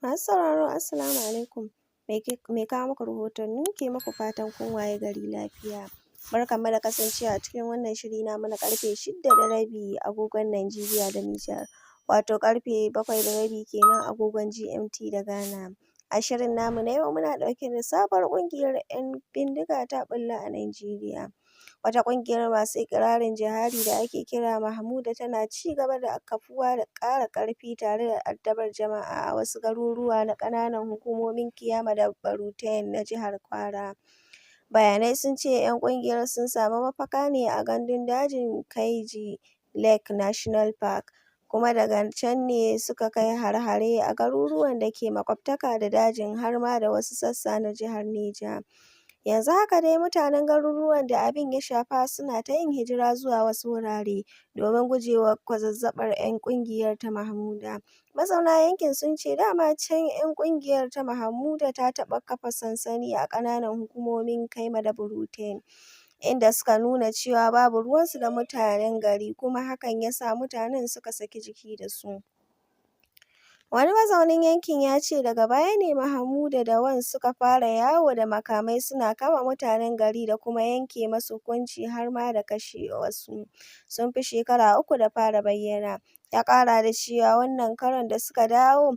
Masu sauraro, Assalamu alaikum. Mai kawo muku rahotanni ke muku fatan kun waye gari lafiya. Barkanmu da kasancewa a cikin wannan shiri namu na ƙarfe 6:30 agogon Najeriya da Nijar, wato ƙarfe 7:30 kenan agogon GMT da Ghana. A shirin namu na yau muna ɗauke da sabuwar ƙungiyar 'yan bindiga ta ɓulla a Najeriya. Wata ƙungiyar masu iƙirarin jihadi da ake kira Mahmuda tana ci gaba da kafuwa da ƙara ƙarfi tare da addabar jama'a a wasu garuruwa na ƙananan hukumomin Kiyama da Baruten na jihar Kwara. Bayanai sun ce 'yan ƙungiyar sun sami mafaka ne a gandun dajin Kainji Lake National Park, kuma daga can ne suka kai hare-hare a garuruwan da ke maƙwabtaka da dajin har ma da wasu sassa na jihar Neja. Yanzu haka dai mutanen garuruwan da abin ya shafa suna ta yin hijira zuwa wasu wurare domin gujewa kwazazzaɓar 'yan ƙungiyar ta Mahmuda. Mazauna yankin sun ce dama can 'yan ƙungiyar ta Mahmuda ta taɓa kafa sansani a ƙananan hukumomin Kaima da Baruten, inda suka nuna cewa babu ruwansu da mutanen gari, kuma hakan ya sa mutanen suka saki jiki da su. Wani mazaunin yankin ya ce daga baya ne Mahmuda da Wan suka fara yawo da makamai suna kama mutanen gari da kuma yanke masu hukunci har ma da kashe wasu. Sun fi shekara 3 da fara bayyana. Ya ƙara da cewa wannan karon da suka dawo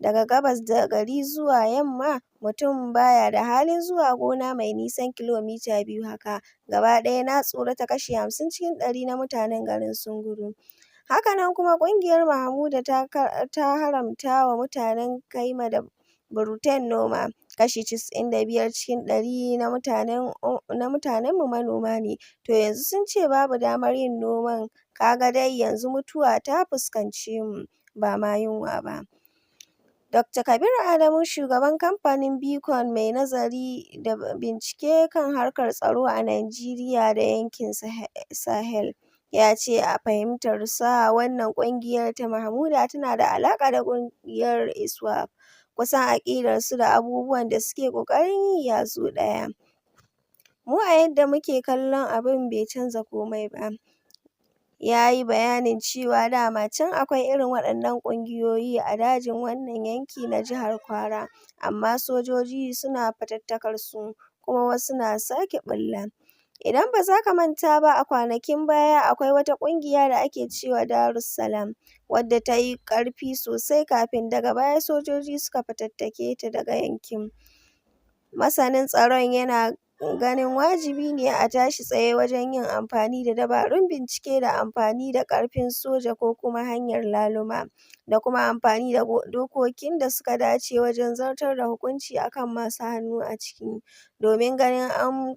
daga gabas da gari zuwa yamma, mutum ba ya da halin zuwa gona mai nisan kilomita 2 haka. Gaba ɗaya na tsorata, kashi 50 cikin ɗari na mutanen garin sun gudu. Haka nan kuma ƙungiyar Mahmuda ta haramta wa mutanen Kaima da Baruten noma. Kashi 95 cikin ɗari na mutanenmu manoma ne, to yanzu sun ce babu damar yin noman, ka ga dai yanzu mutuwa ta fuskance mu, ba ma yunwa ba. Dr. Kabir Adamu, shugaban kamfanin Beacon mai nazari da bincike kan harkar tsaro a Najeriya da yankin Sahel, ya ce a fahimtarsa wannan ƙungiyar ta Mahmuda tana da alaƙa da ƙungiyar ISWAP, kusan aƙidarsu da abubuwan da suke ƙoƙarin yi ya zo ɗaya. Mu a yadda muke kallon abin bai canza komai ba. Ya yi bayanin cewa dama can akwai irin waɗannan ƙungiyoyi a dajin wannan yanki na jihar Kwara, amma sojoji suna fatattakar su, kuma wasu na sake ɓulla. Idan ba za ka manta ba a kwanakin baya akwai wata ƙungiya da ake cewa Darussalam, wadda ta yi ƙarfi sosai kafin daga baya sojoji suka fatattake ta daga yankin. Masanin tsaron yana ganin wajibi ne a tashi tsaye wajen yin amfani da dabarun bincike da amfani da ƙarfin soja ko kuma hanyar laluma, da kuma amfani da dokokin da suka dace wajen zartar da hukunci a kan masu hannu a ciki, domin ganin an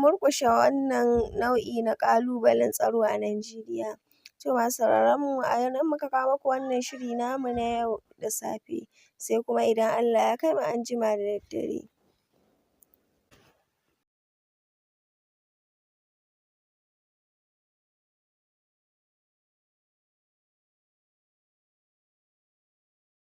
murƙushe wannan nau'i na ƙalubalen tsaro a Najeriya. To masu sauraron mu, a nan muka kawo muku wannan shiri namu na yau da safe, sai kuma idan Allah ya kai mu anjima da daddare.